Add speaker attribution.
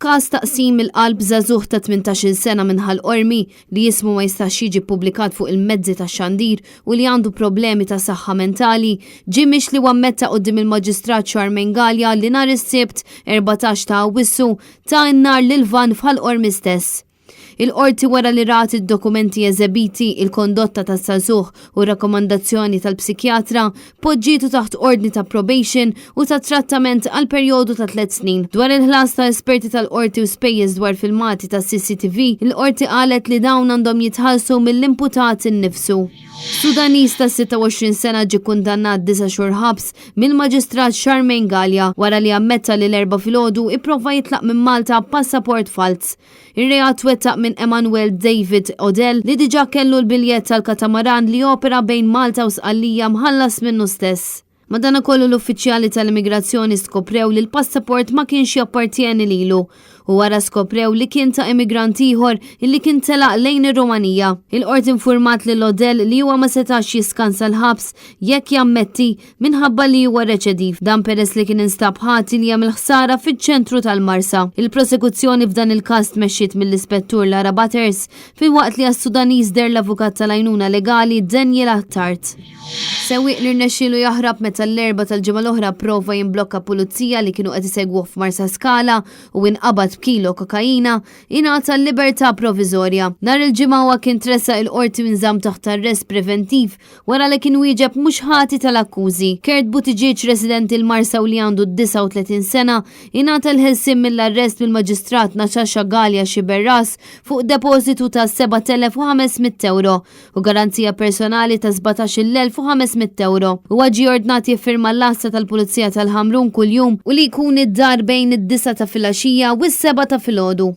Speaker 1: Każ ta' qsim il-qalb żagħżugħ ta' 18-il sena minn Ħal Qormi li ismu ma jistax jiġi ppubblikat fuq il-mezzi tax-xandir u li għandu problemi ta' saħħa mentali, ġie mixli u ammetta quddiem il-Maġistrat Charmaine Galea li nhar is-Sibt, 14 ta' Awwissu, ta n-nar lil vann f'Ħal Qormi stess. Il-Qorti wara li rat id-dokumenti eżebiti, il-kondotta taż-żagħżugħ u r-rakkomandazzjoni tal-psikjatra, poġġietu taħt ordni ta' probation u ta' trattament għal perjodu ta' tlett snin. Dwar il-ħlas ta' esperti tal-Qorti u spejjeż dwar filmati tas-CCTV, il-Qorti qalet li dawn għandhom jitħallsu mill-imputat innifsu. Sudaniż ta' 26 sena ġie kundannat disa' xhur ħabs mill-Maġistrat Charmaine Galea wara li ammetta li l-Erbgħa filgħodu ipprova jitlaq minn Malta b'passaport falz. Ir-reat twettaq minn Emanuel David Odell li diġà kellu l-biljett tal-katamaran li jopera bejn Malta u Sqallija mħallas minnu stess. Madanakollu l-uffiċjali tal-immigrazzjoni skoprew li l-passaport ma kienx jappartjeni lilu u wara skoprew li kien ta' immigrant ieħor illi kien telaq lejn ir-Rumanija. Il-Qorti infurmat lil Odell li huwa ma setax jiskansa l-ħabs jekk jammetti minħabba li huwa reċediv, dan peress li kien instab ħati li għamel ħsara fiċ-ċentru tal-Marsa. Il-prosekuzzjoni f'dan il-każ tmexxiet mill-Ispettur Lara Butters, filwaqt li għas-Sudaniż deher l-avukat tal-għajnuna legali Daniel Attard. Sewwieq li rnexxielu jaħrab meta l-Erbgħa tal-ġimgħa l-oħra pprova jimblokka pulizija li kienu qed isegwuh f'Marsaskala u inqabad b'kilo kokaina, ingħata l-libertà proviżorja. Nhar il-Ġimgħa huwa kien tressaq il-Qorti u nżamm taħt arrest preventiv Wara li kien wieġeb mhux ħati tal-akkużi, Kurt Buttigieg residenti l-Marsa u li għandu 39 sena, ingħata l-ħelsien mill-arrest mill-Maġistrat Natasha Galea Sciberras fuq depożitu ta' 7,500 ewro u garanzija personali ta' 17,500 ewro. Huwa ġie ordnat jiffirma l-għassa tal-Pulizija tal-Ħamrun kuljum u li jkun id-dar bejn id-disgħa ta' filgħaxija u s-sebgħa ta' filgħodu.